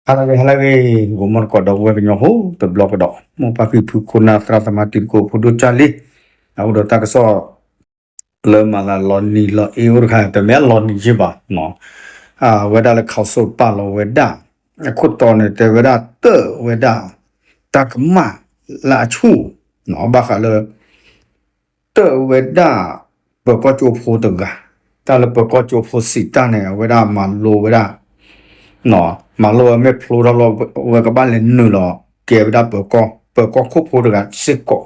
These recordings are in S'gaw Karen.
ဟါလၢအဂ့ၤ ဟါလၢအဂ့ၤ ဂီၤမီၢ်တကိးဒီပုၢ်ဝဲၢ်ကညီဖိ တဘျီကဒီး မိၢ်ပၢ်ဖံဖု ခိၣ်နၢ်သရၣ်သမါ တံၤသကိးဖိဒိၣ်ကၢ်လံ, အအိၣ်ဒီးတၢ်ကစီၣ် လၢမၤသးလီၤနံၤလီၤအ့အိၣ်တခါ တမ့ၢ်လီၤနံၤယ့ၢ်ဘၣ်, အဝဲဒၣ်လၢ council ပာ်လီၤဝဲဒၣ် အခိၣ်တီန့ၣ် တဲဝဲဒၣ်တၢၣ်ဝဲဒၣ် တၢ်ကမၣ်လၢအဆူၣ်, ဘၣ်ဃးလၢ တၢၣ်ဝဲဒၣ် ပၢၤကီၢ်ကၠိဖိတဂၤ, တၢ်လၢပၢၤကီၢ်ကၠိဖိစံးတၢ်န့ၣ် အဝဲဒၣ်မၤလိဝဲဒၣ်, မၤလိဝဲမ့ၢ်ဖျိထီၣ်လီၤ အဝဲကဘၣ်လဲၤနုာ်လီၤကဲဝဲဒၣ်ပၢၤကီၢ်, ပၢၤကီၢ်ခိၣ်ဖိတဂၤစ့ၢ်ကီး,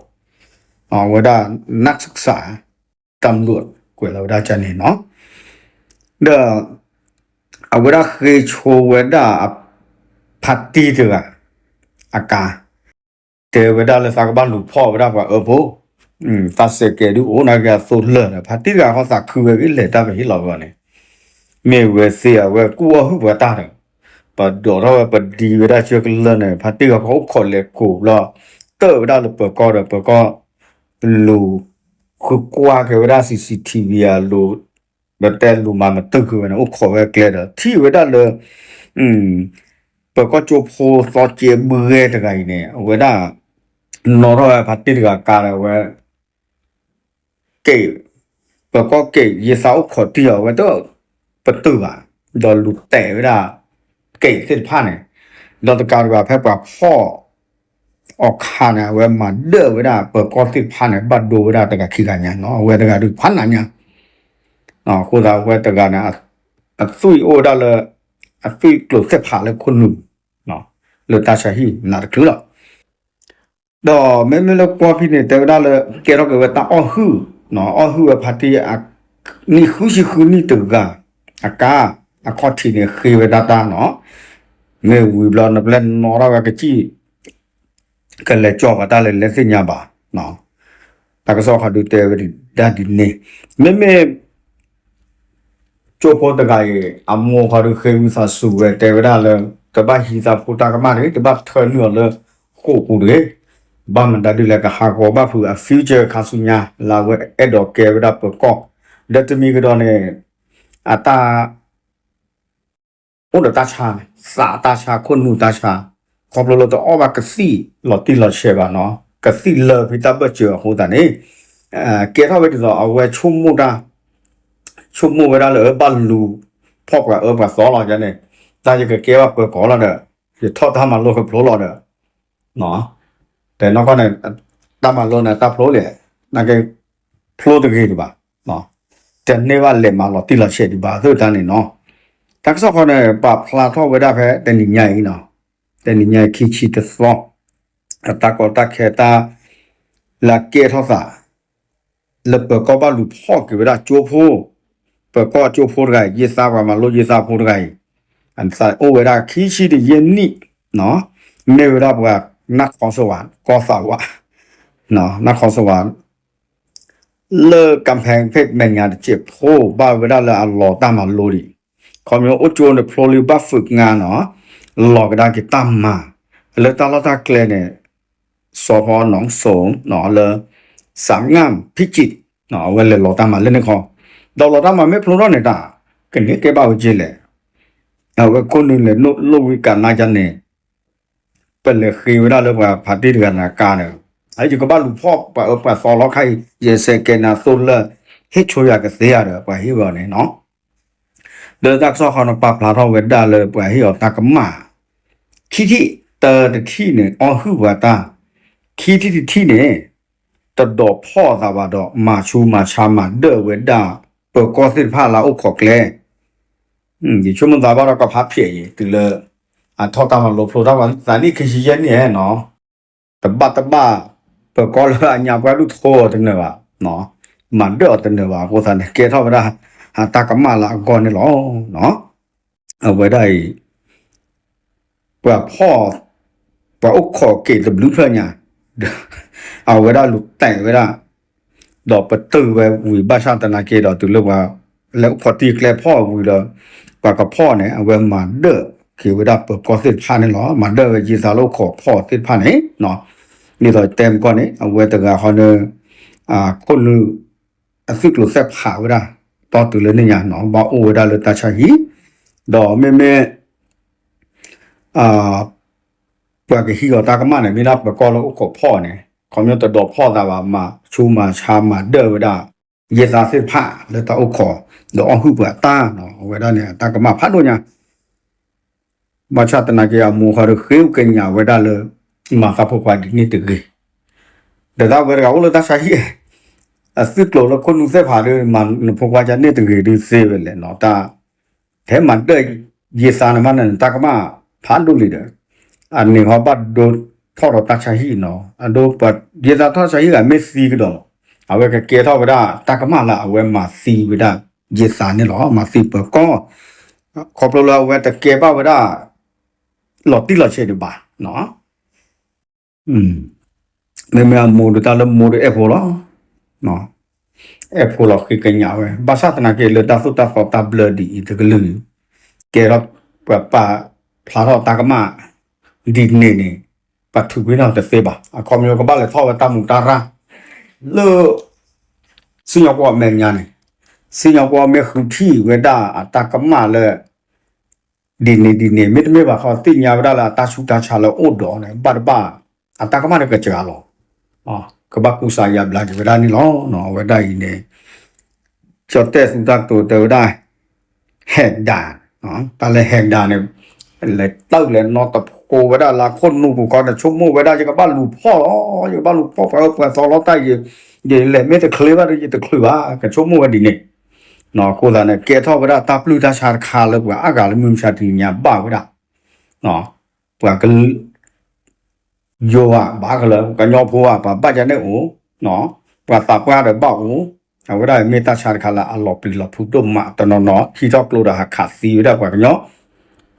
အဝဲဒၣ် နၢ်စၢ် တၢ်မလိၣ် ကွဲးလီၤဝဲဒၣ်ကန့ၣ်နီၤ, ဒီး အဝဲဒၣ်ဃ့ဆိဝဲဒၣ် ဖါတံၢ်တဂၤ အကါ တဲဝဲဒၣ်လၢသးကဘၣ်လူၤဖီၣ်ဝဲဒၣ်ပှၤအၢဖိ, သးစဲးကဲၤဒုးအိၣ်နာ်က့အသိလၢာ်ဒီး ဖါတံၢ်တဂၤဃီသးခုဝဲဂ့ၤလဲၤတၢ်ပဟ့ၣ်လီၤဝဲန့ၣ်, မ့ၢ်ဝဲသ့ၣ်အဝဲကူၣ်အီၣ်ဟုၣ်ပှၤတၢ်ဒီး, ပဒိးထီၣ်ဝဲပဒံဝဲဒၣ်ဆၢကလၢာ်န့ၣ် ဖါတံၢ်တဂၤဃီအိၣ်ခိးလဲၤကိးဘျီ, တၢၣ်ဝဲဒၣ်လၢပၢၤကီၢ်ဒီး ပၢၤကီၢ် လူၤ ဃုကွၢ်က့ၤဝဲဒၣ် CCTV အလိၤ, ပတဲလူၤမၤမတုာ်က့ၤဝဲန့ၣ် အိၣ်ခိးဝဲကျဲဒီး ထံၣ်ဝဲဒၣ်လၢ ပၢၤကီၢ်ကၠိဖိသီကဲဘှဲတဂၤအံၤန့ၣ် အဝဲဒၣ် နီၣ်ထီၣ်ဝဲဖါတံၢ်တဂၤကါဒီးဝဲ ကဲး, ပၢၤကီၢ်ကဲး ယသးအိၣ်ခိးတံၢ်အီၤဝဲတ ပတုာ်ဘၣ်, ဒီးလူၤတဲာ်ဝဲဒၣ် ကဲးသ့ၣ်တဖၣ်န့ၣ်, ဒီးတကးဒံးဘၣ်ဖဲပှၤဖီၣ် အီၤခါန့ၣ် အဝဲမၤဒၢၣ်ဝဲဒၣ်ပၢၤကီၢ်သ့ၣ်တဖၣ်န့ၣ် ဘၣ်ဒိဝဲဒၣ်တဂၤခံဂၤညါနီၤ, အဝဲတဂၤဒုးဖးနးညါ, အဃိသတးအဝဲတဂၤန့ၣ် အသွံၣ်အိၣ်ဝဲဒၣ်လၢ အသွံၣ်ကျိၤသ့ၣ်ဖးလၢခိၣ်နူာ် လၢတၢ်ဆါဟံၣ်နးတချုးလီၤ. ဒီးမ့မ့ၢ်လၢကွီၢ်ဖံန့ၣ် တဲဝဲဒၣ်လၢ ကဲထီၣ်က့ၤဝဲတၢ်အီၣ်ဟုၣ်, အီၣ်ဟုၣ်ဝဲဖါတံၢ် နံၣ်ဃုဆံဃုနံၣ်တဂၤ, အကါ အခီၣ်ထံးန့ၣ်ဃ့ဝဲဒၣ်တၢ်နီၤ, မ့ၢ်ဝံၤဘျီနပျဲၢ်နီၣ်ထီၣ်ဝဲကစံၣ် ကလဲၤကၠီၣ်ပှၤတၢ်လၢလဲၤသ့ၣ်ညါဘၣ်, တၢ်ကစီၣ်ခီဒုးတဲဝဲဒၣ်ဒ်န့ၣ်, မ့မ့ၢ် ကၠိဖိတဂၤအံၤ အမိၢ်ခီဒုးဃ့ဝံသးစူၤဝဲ တဲဝဲဒၣ်လၢ တဘၣ်ဟံးသးဖိတၢ်ကမၣ်တဂ့ၤ, တဘၣ်ထၢနုာ်အီၤလၢဃိာ်ပူၤတဂ့ၤ, ဘၣ်မတၤဒုးလဲၣ်ကဟးဂီၤဘၣ်ဖုးအ future ခါဆူညါ လၢအဝဲအဲၣ်ဒိးကဲဝဲဒၣ်ပၢၤကီၢ်, ဒီးတမံၤကဒီးန့ၣ် အတၢ် အိၣ်ဒီးတၢ်ဆါ, သးတၢ်ဆါ ခိၣ်နူာ်တၢ်ဆါ, ခီဖျိလၢတအီၣ်ဘၣ်ကသံၣ်လီၤတံၢ်လီၤဆဲးဘၣ်နီၤ, ကသံၣ်လၢဖဲတၢ်ဘၢၣ်စၢၤအဃိသတးန့ၣ်, ကဲထီၣ်ဝဲဒ်သိးအဝဲဆိကမိၣ်တၢ်, ဆိကမိၣ်ဝဲဒၣ်လၢဘၣ်လူၤဖီၣ်ပှၤအၢပှၤသီလီၤန့ၣ်, တၢ်ယကကဲဘၣ်ပၢၤကီၢ်လီၤဒီး ယထီၣ်တၢ်မၤလိကဖျိလီၤဒီး တဲနီၢ်ကီၢ်န့ၣ် တၢ်မၤလိန့ၣ်တၢ်ဖျိလဲၣ်, နာ်က့ ဖျိတဂ့ၤဒံးဘၣ်, တန့ၢ်ဘၣ်လဲၤမၤလီၤတံၢ်လီၤဆဲးဒံးဘၣ် သုတၢ်န့ၣ်နီၤ, တၢ်ကစီၣ်ခီန့ၣ် ပာ်ဖျါထီၣ်ဝဲဒၣ်ဖဲတနံၤညါအံၤနီၤ, တနံၤညါအံၤခံဆံတသီ, အတၢ်ကီတၢ်ခဲတၢ် လၢအကဲထီၣ်သး လၢပၢၤကီၢ်ဘၣ်လူၤဖီၣ်က့ၤဝဲဒၣ်ကၠိဖိ, ပၢၤကီၢ်ကၠိဖိတဂၤအံၤ ယသးပှၤမၤလိယသးဖိတဂၤအံၤ, အသးအိၣ်ဝဲဒၣ်ခံဆံတယဲၢ်နံၣ်, မ့ၢ်ဝဲဒၣ်ပှၤနၢ်ခီစဝး ကီၢ်သးဝး, နၢ်ခီစဝး လၢကၣ်ဖဲၣ်ဖဲၣ်မဲာ်ညါတစဲးဖိ ဘၣ်ဝဲဒၣ်လၢအလီၤတၢ်မၤလိဒံး, ခီဖျိအိၣ်ကၠိန့ၣ်ဖျိလံဘၣ်ဖုးကငါနီၤ, လီၤကဒါက့ၤတၢ်မၤ, လၢတၢ်လီၢ်တၢ်ကျဲန့ၣ် စီၤဖီနီၣ်စိၤ လၢ စးငၣ်ဖံးကံး အဝဲလဲၤလီၤတၢ်မၤလၢန့ၣ်ခီ, ဒီးလီၤတၢ်မၤမ့ၢ်ဖျိထီၣ်န့ၣ်တၢ် ကန့ၢ်ကဲဘၣ်ဝဲက့လဲၣ်, အဝဲခိၣ်နူာ်လဲၤလိၣ်ဝံကးနါကန့ၣ် ပလဲၤဃ့ဝဲဒၣ်လၢပှၤဖါတံၢ်တဂၤန့ၣ်အကါန့ၣ်, ယကဘၣ်လူၤဖီၣ်ပှၤအၢပှၤသီလီၤခါအံၤ ယစဲးကဲၤနၤသိလၢ ဟ့ၣ်ဆိယၤကသ့ဧါဒီး ပှၤဟ့ၣ်ဝဲအီၤန့ၣ်နီၤ, ဒီးတၢ်ကစီၣ်ခီန့ၣ် ပာ်ဖျါထီၣ်ဝဲဒၣ်လၢပှၤဟ့ၣ်အီၤတၢ်ကမၣ် ခံထံၣ်, တၢတထံၣ်န့ၣ် အီၣ်ဟုၣ်ပှၤတၢ်, ခံထံၣ်တထံၣ်န့ၣ် တဒိးဖီၣ်အသးဘၣ်ဒီး မၤဆူးမၤဆါမၤဒၢၣ်ဝဲဒၣ် ပၢၤကီၢ်သ့ၣ်တဖၣ်လၢအအိၣ်ခိးကျဲ, ယဆိကမိၣ်သးဘၣ်ဒီးကဖးဖျဲးအံၤ တုၤလၢ အထီၣ်တၢ်မၤလိဖျိတၢ်ပှၤသးနံၣ်ခံဆံယဲၢ်နံၣ်နီၤ, တဘၣ်တဘၣ် ပၢၤကီၢ်လၢအညါပှၢ်ဒူၣ်ထိအီၤတနၢၤဘၣ်, မၤဒၢၣ်အီၤတနၢၤဘၣ်အဃိသတးန့ၣ် ကဲထီၣ်ဝဲဒၣ် တၢ်ကမၣ်လၢအဂီၢ်န့ၣ်လီၤ. အဝဲဒၣ်အံၤ ပှၤဖီၣ် ပှၤအိၣ်ခိးက့ၤတဘျုးဖျၢၣ်ညါ, အဝဲဒၣ်လူၤတဲာ်ဝဲဒၣ်, ဒီးပတုာ်ဝဲဝံၤဘၣ်ဆၣ်သနာ်က့ဒီး တုၤလၢပှၤ လဲၤအိၣ်ခိးတံၢ်ကျဲဖီၣ်ဝံၤဒီး ပှၤကဖီၣ်န့ၣ် အဝဲမၤဒၢၣ်က့ၤဝဲဒၣ်ပၢၤကီၢ်သ့ၣ်တဖၣ်န့ၣ်လီၤ. မၤဒၢၣ်ဝဲယသးလၢအိၣ်ခိးဖီၣ်သ့ၣ်တဖၣ်န့ၣ်, ဒ်သိးတဲမကီၢ်န့ၣ် အဝဲတဂၤဃီန့ၣ် ခိၣ်နူာ် အသွံၣ်ကျိၤသဲးဖးဝဲဒၣ် တီတုၤလၢန့ၣ်ညါနီၤ ဘၣ်အိၣ်ဝဲဒၣ်လၢတၢ်ဆါဟံၣ်, ဒီးမ့မ့ၢ် ပှၤကဟံးအီၤတၢ်ကမၣ်န့ၣ် မ့ၢ်ဒၣ်ပၢၤကီၢ်လၢအိၣ်ခိးဖီၣ်န့ၣ် ခီပညီတဒိးဖီၣ်သးဘၣ် မၤဆူးမၤဆါမၤဒၢၣ်ဝဲဒၣ် ယဲၢ်သးသ့ၣ်တဖၣ်လၢတၢ်အိၣ်ခိး ဒီးအီၣ်ဟုၣ်ပှၤတၢ်နီၤ အဝဲဒၣ်န့ၣ် အတၢ်ကမၣ်ဖးဒိၣ်ညါ ဘၣ်ဆၣ်သနာ်က့အမိၢ်ဃီဒီးဃ့ကညးဝဲဒၣ်လၢ မၤသးဖိခွါဒ်န့ၣ်တဂ့ၤ, ဒီးတၢ်ဝဲတဂၤအိၣ်လၢတၢ်ဆါဟံၣ် အသုးကျိၤလၢခိၣ်နူာ်သ့ၣ်တဖၣ်ဒီး မၤနဖိခွါကန့ၣ်တဂ့ၤဒုးသ့ဝဲလဲၣ်နီၤ တၢ် ထဲမၤဒၢၣ်ယဲၢ်သးန့ၣ်မးန့ၣ် တၢ်ကမၣ်ဖးဒိၣ်လံဒီး အန့ၣ်ဟီဘၣ်ဒိထီၣ်ဒီးတၢ်ဆါဟံၣ်နီၤ အဒိ ယဲၢ်သးထီၣ်ဆါဟံၣ်ဂၤမ့ၢ်သံကဒီးလီၤ အဝဲကကဲထီၣ်ဝဲဒၣ်တၢ်ကမၣ်လၢအဝဲမၤသံဝဲဒၣ် ယဲၢ်သးန့ၣ်လီၤ မၤသံပၢၤကီၢ် ခီဖျိလၢအဝဲတကဲဘၣ်ဝဲဒၣ် လီၤတံၢ်လီၤဆဲးဒံးဘၣ်နီၤ မ့မ့ၢ်အမိၢ်ဒီးတၢ်လၢမိၢ်ဒီးအဲၣ်ဖိလီၤ, အဲၣ်ဖိလီၤဃ့ကညးဝဲ ဘၣ်ဆၣ်သနာ်က့လၢတၢ်သိၣ်တၢ်သီတၢ်ဘျၢဒ်အံၤတကလုာ်, ကဲထီၣ်ပှၤပာ်ဖျါထီၣ်တၢ်ကမၣ် ဒ်န့ၣ်န့ၣ်, ပှၤထုးကွံာ်နီၣ်တသ့ဘၣ်. အခီပညီကဘၣ်လဲၤထီၣ်ဝဲတၢ်မူးတၢ်ရၢ် လၢ စံၣ်ညီၣ်ကွီၢ်အမဲာ်ညါန့ၣ်, စံၣ်ညီၣ်ကွီၢ်မ့ၢ်ဃုထံၣ်ဝဲဒၣ်အတၢ်ကမၣ်လၢ ဒ်န့ၣ်ဒ်န့ၣ် မ့တမ့ၢ်ဘၣ်ဃီသ့ၣ်ညါဝဲဒၣ်လၢအတၢ်ဆူးတၢ်ဆါလၢအိၣ်ဒီးန့ၣ် ဘၣ်တဘၣ် အတၢ်ကမၣ်န့ၣ်ကစှၤလီၤ. ကဘၣ်ကူစါယါဘျါက့ၤဝဲဒၣ်န့ၣ်လီၤ. အဝဲဒၣ်အံၤန့ၣ် ကၠီၣ်တဲၣ်သူတၢ်ကတိၤတဲဝဲဒၣ် ဟဲးဒါ, တၢ်လၢဟဲးဒါန့ၣ် လဲၤတၢ်လဲၤနီတဖိဝဲဒၣ်လၢခိၣ်နူာ်ပူၤခီန့ၣ် ဆိကမိၣ်ဝဲဒၣ် ယကဘၣ်လူၤဖီၣ်လီၤ, ယကဘၣ်လူၤဖီၣ်ပှၤအၢပှၤသီလီၤတၢ်ယံၤ, ယလဲၤမ့ၢ်တချုးဘၣ်ဒီး ယတချုးဘၣ် ကဆိကမိၣ်ဝဲဒ်န့ၣ် အဃိသတးန့ၣ် ကဲထီၣ်ဝဲဒၣ်တၢ်ပျုၢ်တၢ်ဆါတခါလၢပှၤအါဂၤလၢမုၢ်မဆါတနံၤညါဘၣ်ဝဲဒၣ် ပှၤက ယိၤဧါ ဘၣ်ကလၢ ကညီဖိဧါ ပှၤဘၣ်ယၤန့ၣ်အိၣ်, ပှၤသးပှၢ်ဒီးဘၣ်အိၣ်, အဝဲဒၣ်မ့ၢ်တၢ်ဆါတခါလၢအလီၤပျံၤလီၤဖုးဒိၣ်မးတနီၤနီၤ ဟံးထီၣ်ကျိဒီးဟးခးသံဝဲဒၣ်ပှၤကညီ,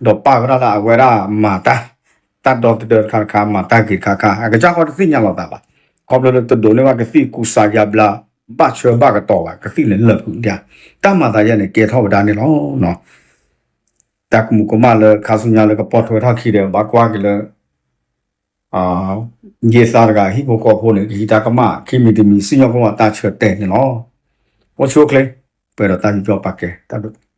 ဒီးပာ်ဝဲဒၣ်လၢအဝဲဒၣ်မၤတၢ်, တၢ်ဒီသဒၢတခါတခါ မၤတၢ်ဂ့ၤတခါခါ အကစၢ်ဃီတသ့ၣ်ညါလီၤသးဘၣ်. ခီဖျိလၢတဒိးန့ၢ်ဘၣ်ကသံၣ်ကူစါယါဘျါ ဘၣ်ဆၢဘၣ်ကတီၤဘၣ် ကသံၣ်န့ၣ်လၢာ်ဖုးဒၣ်, တၢ်မၤသးယါန့ၣ် ကဲထီၣ်ဝဲဒၣ်န့ၣ်လီၤ. တၢ်ကမူးကမၣ်လၢခါဆူညါလၢကပိာ်ထွဲထီၣ်ခံဒီး ဘၣ်ကွၢ်က့ၤလၢ ယဲၢ်သးတဂၤဟံၣ်ဖိဃီဖိန့ၣ် ကဟံးတၢ်ကမၣ် ခံမံၤတမံၤ စံၣ်ညီၣ်ကွီၢ်တၢ်ဆၢတဲာ်န့ၣ်လီၤ. အိၣ်ဆူၣ်အိၣ်ချ့ ပှဲၤဒီးတၢ်ယူးယီၣ်ပာ်ကဲတၢ်ဒိၣ်